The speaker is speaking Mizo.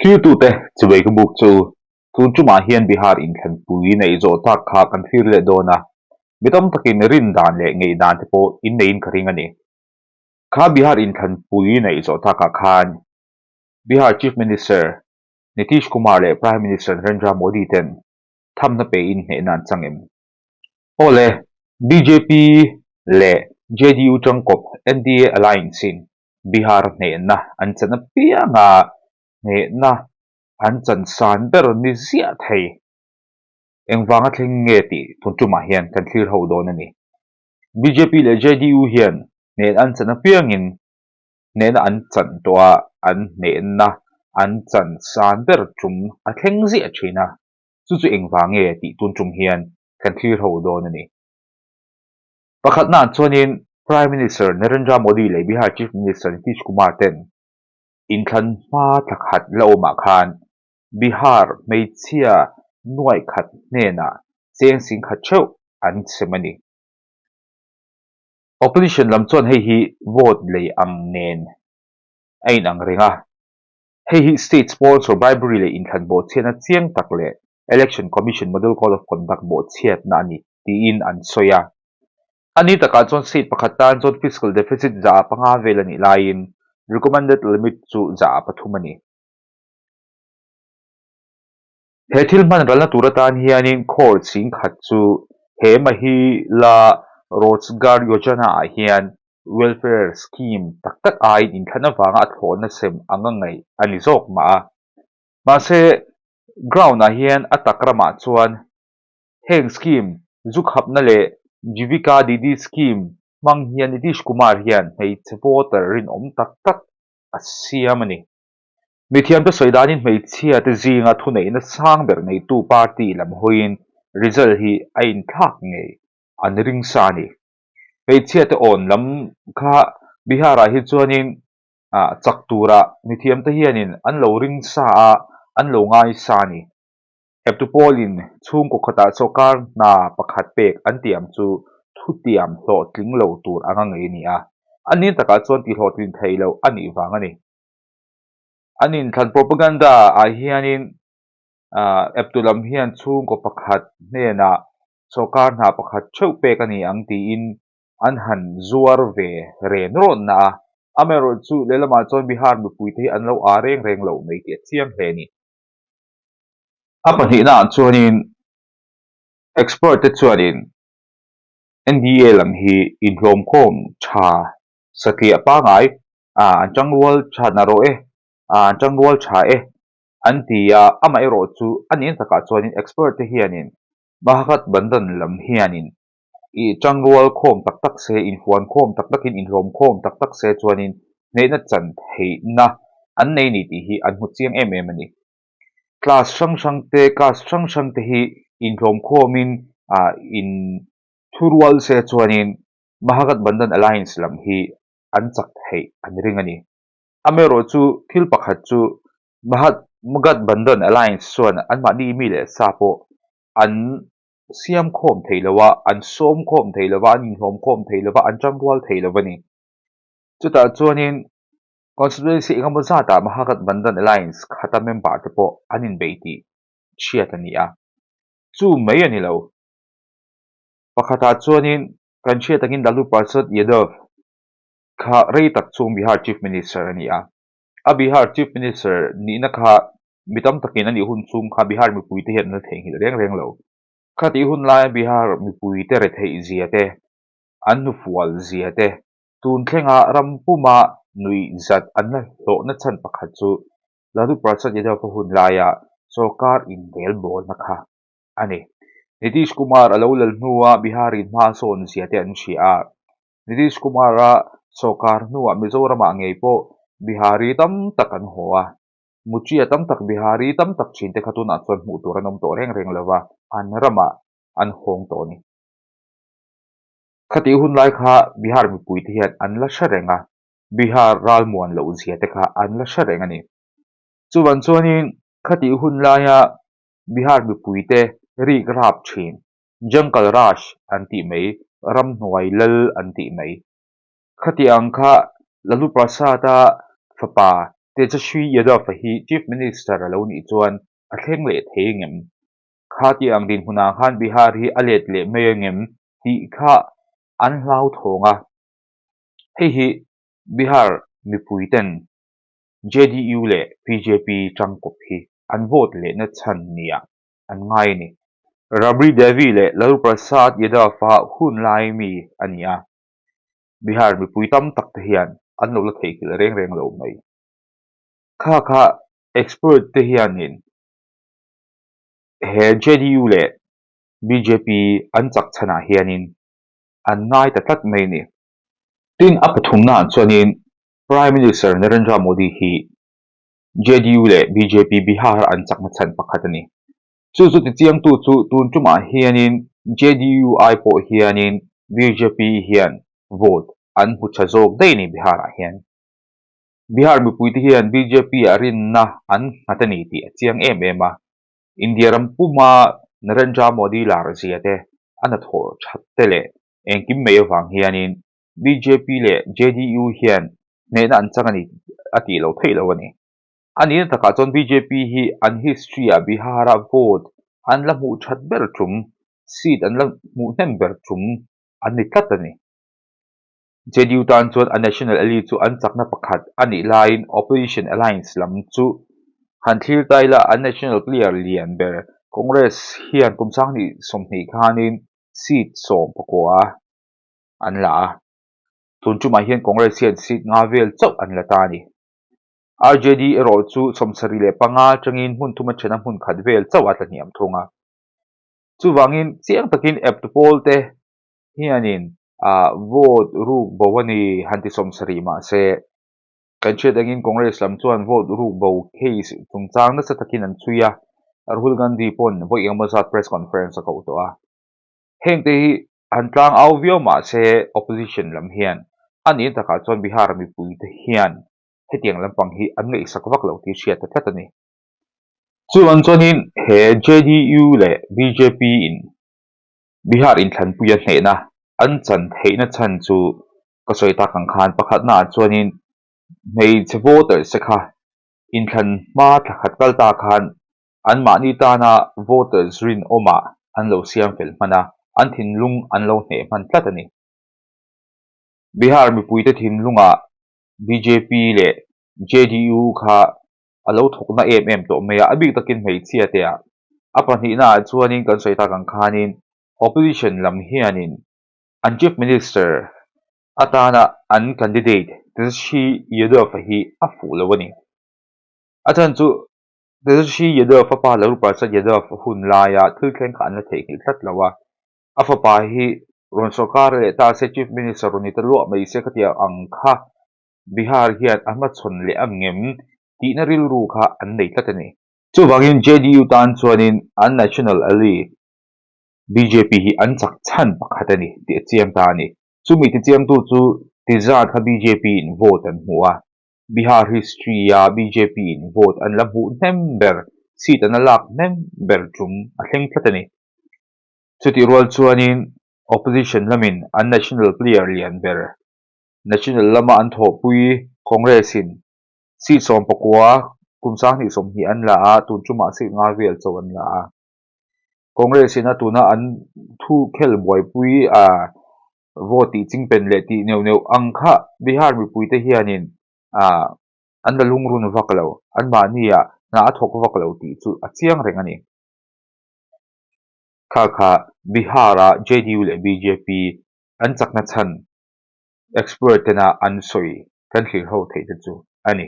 Thirtute chuvei ka buk chu tun tumah hian Bihar inthlanpui neih zawh tak kha kan thlir leh dawn a, mi tam takin rin dan leh ngeih dan te pawh in neiin ka ring a ni. Kha Bihar inthlanpui neih zawh takah khan Bihar Chief Minister Nitish Kumar leh Prime Minister Narendra Modi ten thamna pein hnehna an chang em? Aw le, bjp leh JDU tangkawp NDA Alliance-in Bihar hnehna an chan apianga hnehna an chan san ber ni ziah thei. Engvanga thleng nge tih tun tumah hian kan thlir ho dawn a ni. Bjp leh JDU hian hnehna an chan apiangin hnehna an chan tawh a, an hnehna an chan san ber tum a thleng ziah thin a. Chu chu engvang nge tih tun tum hian kan thlir ho dawn a ni. Pakhatnaah chuanin Prime Minister Narendra Modi leh Bihar Chief Minister Nitish Kumar ten inthlan hma thla khat la awmah khan Bihar hmeichhia nuaih khat hnenah cheng sing khat theuh an sem a ni. Opposition lam chuan hei hi vote lei ang nen a inang reng a. Hei hi state sponsor bribery leh inthlan bawhchhiatna chiang tak leh Election Commission Model Code of Conduct bawhchhiatna a ni, tiin an sawi a. A ni takah chuan state pakhat tan chuan fiscal deficit 5% vel a nih laiin recommended limit chu 3% a ni. He thil hman ralna tur atan hianin crore 10,000 chu he Mahila Rozgar Yojana-ah hian welfare scheme tak tak aiin inthlan avanga a thlawhna sem anga ngaih a ni zawk mah a. Mahse, ground-ah hian a tak ramah chuan heng scheme zu khapna leh Jivika Didi scheme hmang hian Nitish Kumar hian hmeichhe voter rinawm tak tak a siam a ni. Mithiamte sawi danin hmeichhia te zinga thuneihna sang ber neitu party lam hawiin result hi a inthlak ngei an ring sa a ni. Hmeichhia te awn lam kha Bihar-ah hi chuanin chak tura mithiamte hianin an lo ring sa a, an lo ngai sa a ni. Eptu pawlin chhungkaw khatah sawrkar hna pakhat pek an tiam chu thutiam hlawhtling lo tur anga ngei a ni a, a nin takah chuan tihlawhtlin thei loh a nih vang a ni. An inthlan propaganda ah hianin eptu lam hian chhungkaw pakhat hnenah sawrkar hna pakhat theuh pek a ni ang tiin an han zuar ve ren rawn na a, amaherawhchu lehlamah chuan Bihar mipuite hi an lo aa reng reng loh mai tih a chiang hle a ni. A pahnihnaah chuanin expert te chuanin NDA lam hi inhlawmkhawm tha satliah pangai an tangrual tha na rawh e, an tangrual tha e an ti a, amaherawh chu a nen takah chuanin expert te hianin Mahagathbandhan lam hianin i tangrual khawm tak tak se, inhuan khawm tak takin inhlawm khawm tak tak se chuanin hnehna chan theihna an nei ni tih hi an hmu chiang em em a ni. Class hrang hrang te, caste hrang hrang te hi inhlawm khawmin in thurual se chuanin Mahagathbandhan Alliance lam hi an chak theih an ring a ni. Amaherawh chu thil pakhat chu Mahagathbandhan Alliance chuan anmahni mi leh sa pawh an siam khawm thei lo a, an sawm khawm thei lo va, an inhlawm khawm thei lo va, an tangrual thei lo a ni. Chutah chuanin Constituency engemaw zatah Mahagathbandhan Alliance khata member te pawh an inbei tih chhiat a ni a. Chu mai a ni lo. Pakhatah chuanin kan hriat angin Lalu Prasad Yadav kha rei tak chhung Bihar Chief Minister a ni a. A Bihar Chief Minister nihna kha mi tam takin a nih hun chhung kha Bihar mipuite hian an la theihnghilh reng reng lo. Khatih hun laia Bihar mipuite retheih zia te, an hnufual zia te, tun thlenga ram puma nuih zat an la hlawhna chhan pakhat chu Lalu Prasad Yadav-a hun laia sorkar inrelbawlna kha a ni. Nitish Kumar a lo lal hnua Bihar-in hma sawn zia te an hria a. Nitish Kumar-a sorkar hnuah Mizoram-ah ngei pawh Bihari tam tak an haw a. Muchia tam tak Bihari tam tak thinte kha tunah chuan hmuh tur an awm tawh reng reng lo va, an ramah an hawng tawh a ni. Khatih hun lai kha Bihar mipuite hian an la hre reng a, Bihar ralmuan loh zia te kha an la hre reng a ni. Chuvang chuanin khatih hun laia Bihar mipuite rik rap thin, Jungle Raj an tih mai, ramhnuai lal an tih mai. Khati ang kha Lalu Prasad-a fapa. Tejashwi Yadav-a hi Chief Minister a lo nih chuan a thleng leh thei ngem? Kha tih ang dinhmunah khan Bihar hi a let leh mai angem tih kha an hlauthawng a. Hei hi Bihar mipuiten JDU leh bjp tangkawp hi an vote lehna chhan nia an ngai a ni. Rabri Devi leh Lalu Prasad Yadav-a hun lai mi a ni a, Bihar mipui tam tak te hian an lo la theihnghilh reng reng lo mai. Kha kha expert te hianin he JDU leh bjp an chak chhanah hianin an ngai ta tlat mai a ni. Tin, a pathumnaah chuanin Prime Minister Narendra Modi hi JDU leh bjp Bihar an chakna chhan pakhat a ni. Chu chu tichiangtu chu tun tumah hianin JDU ai pawh hianin bjp hian vote an hmu tha zawk daih a ni Bihar-ah hian. Bihar mipuite hian bjp ah rinna an nghat a ni tih a chiang em em a. India ram puma Narendra Modi lar zia te, a hnathawh that te leh engkim mai avang hianin bjp leh JDU hian hnehna an chang a ni a tih loh theih loh a ni. A nihna takah chuan bjp hi an history-ah Bihar-a vote an la hmuh that ber tum, seat an la hmuh hnem ber tum an ni tlat a ni. JDU tan chuan a national ally chu an chakna pakhat a nih laiin opposition alliance lam chu han thlir ta ila an national player lian ber Congress hian kum sanghnih 20 khanin seat 19 an la a. Tun tumah hian Congress hian seat nga vel chauh an la ta a ni. RJD erawh chu 75 atangin hmun thum a then a hmun khat vel chauh a tla hniam thung a. Chuvangin chiang takin eptu pawl te hianin vote ruk bo a ni han ti 70 mahse kan hriat angin Congress lam chuan vote ruk bo case chungchang nasa takin an chhui a, Rahul Gandhi pawn vawi engemaw zat press conference a koh tawh a. Hengte hi han tlang au viau mahse opposition lam hian a nih takah chuan Bihar mipuite hian hetiang lampang hi an ngaihsak vak lo tih hriat ta tlat a ni. Chuvang chuanin he JDU leh bjp in Bihar inthlanpuia hnehna an chan theihna chhan chu ka sawi tak ang khan pakhatnaah chuanin hmeichhe voters te kha inthlan hma thla khat kal ta khan anmahni tana voters rinawmah an lo siam fel hman a, an thinlung an lo hneh hman tlat a ni. Bihar mipuite thinlungah bjp leh JDU kha a lo thawkna em em tawh mai a, a bik takin hmeichhia te ah. A pahnihna ah chuanin kan sawi tak ang khanin opposition lam hianin an Chief Minister atana an candidate Tejashwi Yadav-a hi a fuh lo a ni. A chhan chu Tejashwi Yadav-a pa Lalu Prasad Yadav hun laia thil thleng kha an la theihnghilh tlat lo a, a fapa hi rawn sorkar leh ta se Chief Minister rawn ni ta luah mai se khatiang ang kha Bihar hian a hmachhawn leh ang ngem tihna rilru kha an nei tlat a ni. Chuvangin JDU tan chuanin an national ally bjp hi an chak chhan pakhat a ni tih a chiang ta a ni. Chumi tichiangtu chu tizat kha bjp in vote an hmu a, Bihar history-a bjp in vote an la hmuh hnem ber, seat an la lak hnem ber tum a thleng tlat a ni. Chutih rual chuanin opposition lamin an national player lian ber National lama an thawhpui Congress-in seat 19 kum 2020 an la a, tun tumah seat nga vel chauh an la a. Congress-in a tuna an thu khel buaipui a vote tih chingpen leh tih neuh neuh ang kha Bihar mipuite hianin an la lungrun vak lo, anmahniah hna a thawk vak lo tih chu a chiang reng a ni. Kha kha Bihar-a JDU leh bjp an chakna chhan expert tena an sawi kan thlir ho theih te chu a ni.